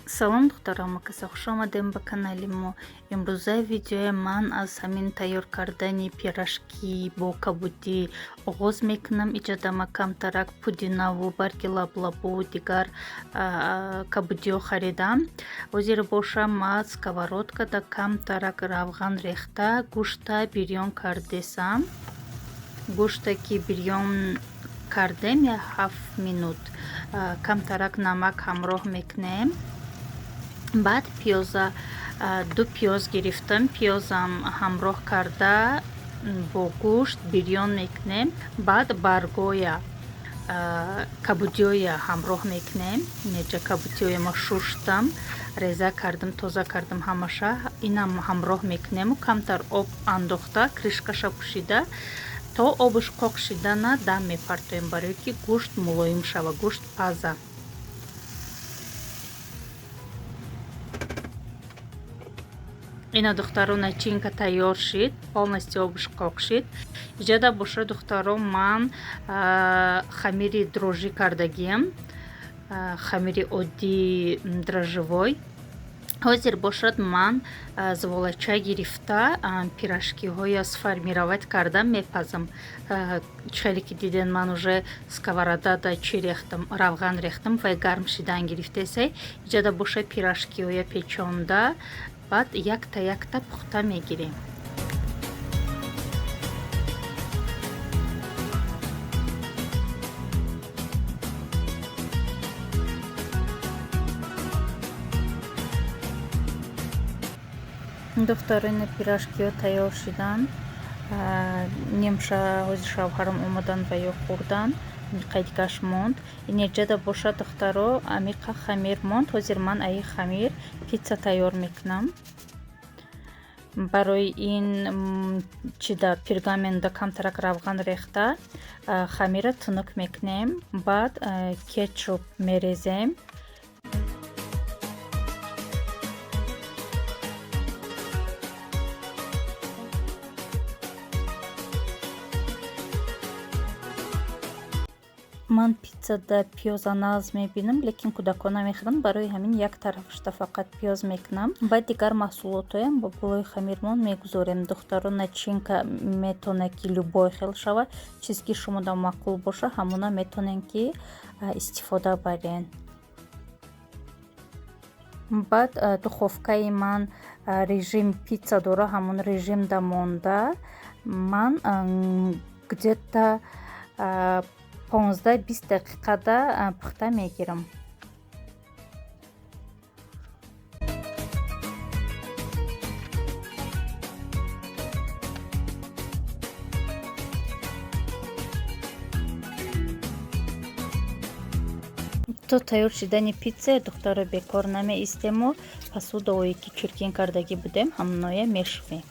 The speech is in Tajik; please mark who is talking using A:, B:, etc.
A: Салом, духтарам, каса хуш омадем ба канали мо. Имрӯзаи видеои ман аз ҳамин тайёр кардани пирожки бо кабудӣ оғоз мекунам. Иҷадама камтарак пудинаву барги лаблабу дигар кабудиҳо харидам. Ҳозир боша ма сковородкада камтарак равған рехта, гӯшта бирён кардесам. Гӯшта ки бирён кардем, я 7 минут камтарак намак ҳамроҳ мекунем. Баъд пиёза, ду пиёз гирифтам, пиёзам ҳамроҳ карда бо гӯшт бирён мекунем. Баъд баргоя кабудиёя ҳамроҳ мекунем. Инеҷа кабудиёя ма шуштам, реза кардам, тоза кардам ҳамаша. Инам ҳамроҳ мекунему камтар об андохта, крышкаша пӯшида, то обаш қоқ шидана дам мепартоем, барое ки гӯшт мулоим шава, гӯшт паза. Ина, духтаро, начинка тайёр шид, полностью обаш қоқ шид. Иҷада боша, духтаро, ман хамири дрожжи кардагиам, хамири оддии дрожжевой. Ҳозир бошад, ман зволача гирифта, пирожкиҳоя сформировать карда мепазам. Хеле ки диден, ман уже сковородада чӣ рехтам, равған рехтам, вай гарм шидан гирифтесай. Иҷада боша, пирожкиҳоя печонда, баъд якта якта пухта мегирем. Духтаро, ина пирожкиҳо тайёр шиданд. Нимша ҳозир шавҳарам омадан ва ё хӯрдан, қайдгаш монд. Инеҷада бошад, духтаро, амиқа хамир монд. Ҳозир ман аи хамир питса тайёр мекунам. Барои ин чида пергамента камтарак равған рехта, хамира тунук мекунем, баъд кетчуп мерезем. Ман питсада пиёза нағз мебинам, лекин кӯдакон намехӯранд, барои ҳамин як тарафашда фақат пиёз мекунам. Баъд дигар маҳсулотҳоям ба болои хамирмон мегузорем. Духтаро, начинка метавонад ки любой хел шавад, чизе ки шумода маъқул боша, ҳамона метавонем ки истифода барен. Баъд духовкаи ман режим питса дора, ҳамон режимда монда, ман где-то 15-20 дақиқада пухта мегирам. То тайёр шидани питса, духтаро, бекор намеистему, посудаое ки чиркин кардагӣ будем, ҳамоноя мешӯем.